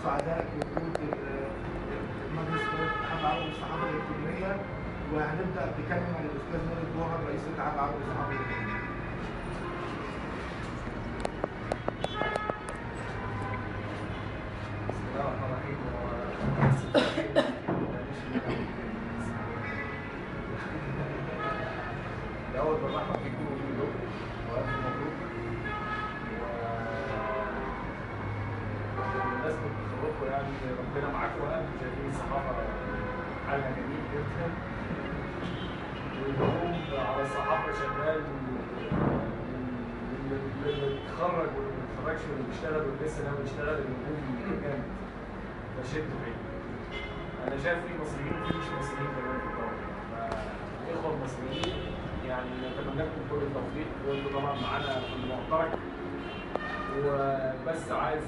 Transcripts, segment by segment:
سعداء بوجود مجلس ادارة الاتحاد العربي للصحافة الالكترونية، وهنبدا بكلمه للاستاذ نور الجوهر رئيس الاتحاد العربي للصحافة الالكترونية. بسم الله الرحمن الرحيم. الأول برحب بيكم كلكم وألف مبروك. وبمناسبة تخرجكم يعني ربنا معاكم بقى، انتوا شايفين الصحافة حالها جميل جدا، والهجوم على الصحافة شغال، واللي اتخرج واللي ما اتخرجش واللي بيشتغل واللي لسه ناوي يشتغل، الهجوم جامد، فشدوا حيلكم. أنا شايف في مصريين وفي مش مصريين كمان في الدورة، فالإخوة المصريين يعني نتمنى لكم كل التوفيق، وانتوا طبعا معانا في المعترك. وبس عايز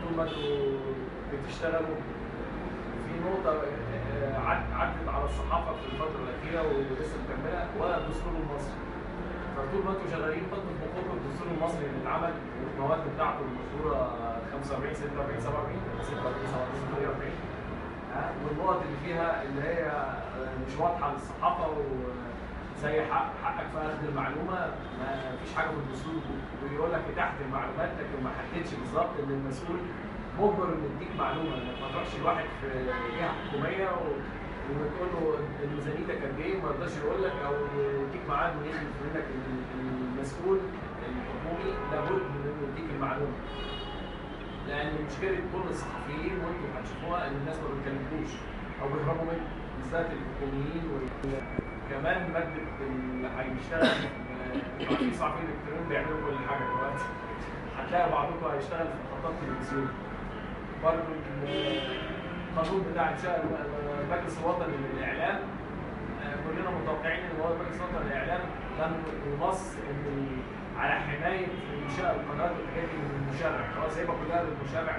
طول ما انتوا بتشتغلوا في نقطة عدت على الصحافة في الفترة الأخيرة ولسه مكملة، والدستور المصري. فطول ما انتوا شغالين حطوا في مخكم الدستور المصري اللي اتعمل والمواد بتاعته المشهورة 45 46 47 46 47 48، والنقط اللي فيها اللي هي مش واضحة للصحافة، وزي حقك في اخذ المعلومة، ما فيش حاجة في الدستور بيقول لك اتاحة المعلومات، لكن ما حددش بالظبط ان المسؤول مجبر انه يديك معلومة، انك ما تروحش لواحد في جهة حكومية وتقول له ميزانيتك قد ايه وما يرضاش يقول لك، او يديك ميعاد ويخلف منك. المسؤول الحكومي لابد من انه يديك المعلومة، لان مشكلة كل الصحفيين وانتم هتشوفوها ان الناس ما بتكلمكوش او بيهربوا منكم، بالذات الحكوميين. وكمان مادة اللي هيشتغل في صحفيين الالكترونيين بيعملوا كل حاجة دلوقتي، هتلاقي بعضكم هيشتغل في محطات تلفزيون. برضه القانون بتاع انشاء المجلس الوطني للاعلام، كلنا متوقعين ان هو المجلس الوطني للاعلام لم ينص ان على حماية انشاء القنوات والحاجات دي من المشرع، هو سايبها كلها للمشرع.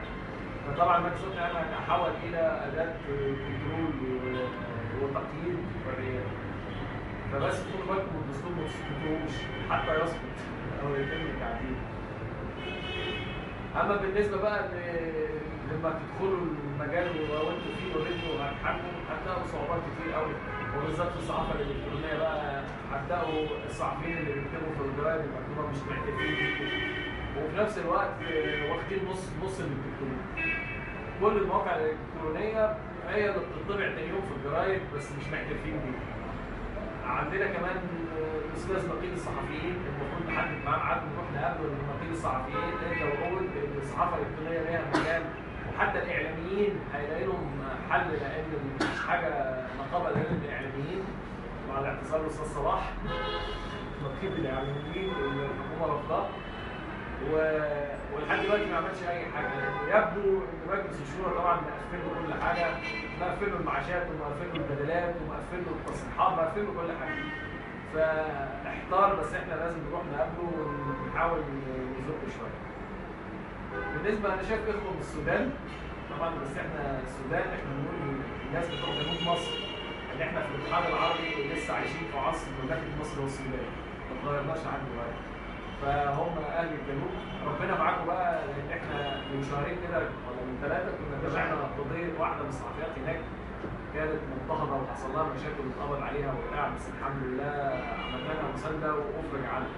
فطبعا المجلس الوطني للاعلام هيتحول الى اداه كنترول وتقييد حريات. فبس خدوا بالكم من الدستور، ما تسكتوش حتى يسقط او يتم التعديل. اما بالنسبة بقى لما تدخلوا المجال وانتوا فيه already وهتحاربوا، هتلاقوا صعوبات كتير قوي، وبالذات في الصحافة الالكترونية بقى هتلاقوا الصحفيين اللي بيكتبوا في الجرايد المكتوبة مش معترفين بيكم، وفي نفس الوقت واخدين نص اللي بتكتبوه. كل المواقع الالكترونية هي اللي بتطبع تاني يوم في الجرايد، بس مش معترفين بيها. عندنا كمان الاستاذ نقيب الصحفيين، المفروض نحدد معاه ميعاد ونروح نقابله نقيب الصحفيين، لان لو قلت ان الصحافة الالكترونية ليها مجال، وحتى الاعلاميين هيلاقي لهم حل، لان مفيش حاجة نقابة للاعلاميين، مع الاعتذار للاستاذ صلاح نقيب الاعلاميين اللي الحكومة رافضاه، ولحد دلوقتي ما عملش اي حاجة. يبدو ان مجلس الشورى طبعا مقفل له كل حاجة، مقفل له المعاشات ومقفل له البدلات ومقفل له التصريحات، مقفل له كل حاجة. فاحتار، بس احنا لازم نروح نقابله ونحاول نزقه شوية. بالنسبة انا شايف اخوه من السودان طبعا، بس احنا السودان احنا بنقول الناس بتوع جنوب مصر ان احنا في الاتحاد العربي لسه عايشين في عصر مملكة مصر والسودان، ما اتغيرناش لحد دلوقتي. فهم اهل الجنوب ربنا معاكم بقى، لان احنا من شهرين كده ولا من 3 كنا تابعنا قضية واحدة من الصحفيات هناك، كانت مضطهده وحصل لها مشاكل واتقبض عليها وبتاع، بس الحمد لله عملنا لها مساندة وافرج عنها.